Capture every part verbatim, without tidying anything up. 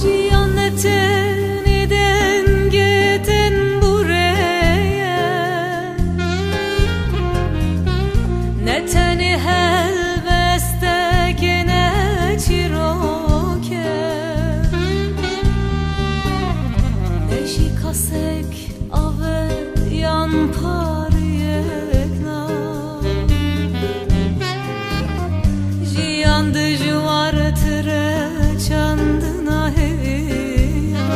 Jiyan ne tenê dengê tembûrê ye, ne tenê helbestekê, ne çîrokê, ne jî kasek ave yan pariyek na. Jiyan dijwartir e çandina hêviya.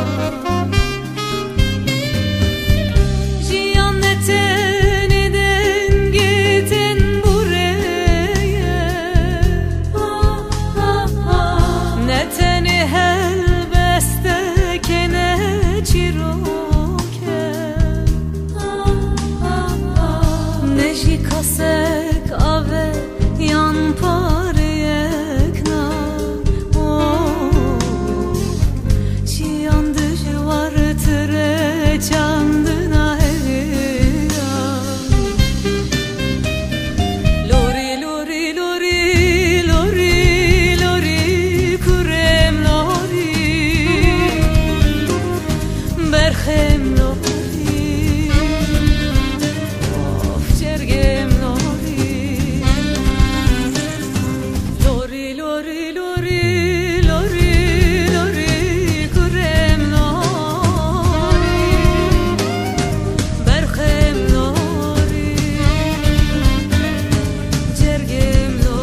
Jiyan ne tenê dengê tembûrê ye, ne tenê helbestekê, ne çîrok ne jî kasek ave yan pariyek na. Oh, jiyan dijwartir e çandina hêviya. Lorî, lorî, lorî, lorî, lorî, kurêm lorî. Berxêm lorî, of, cergêm lorî. Lorî, lorî, lorî, lorî, lorî, kurêm lorî. Berxêm lorî, cergêm lorî.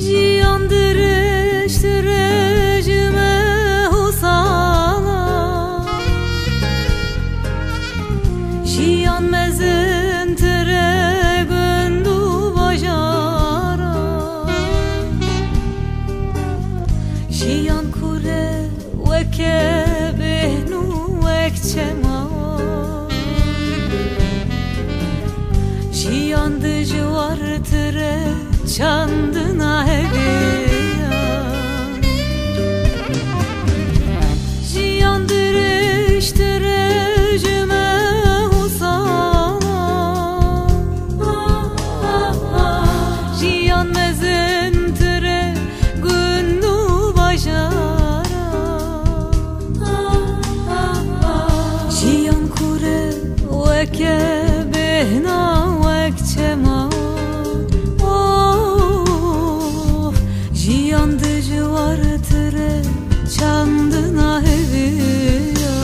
Jiyan dirêjtir e ji meh û salan. Jiyan mezintir e gund û bajaran. Jiyan kûr e weke bêhn û wek çema. Jiyan dijwartir e çandina hêviya. Jiyan dirêjtir e ji meh û salan. Jiyan mezintir e gund û bajaran. Jiyan kûr e weke bêhna wek çema. Oh, jiyan dijwartir e çandina hêviya.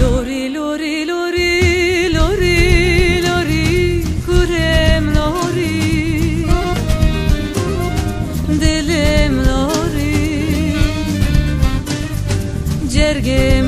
Lorî, lorî, lorî, lorî, lorî, kurêm lorî. Dilêm lorî, cergêm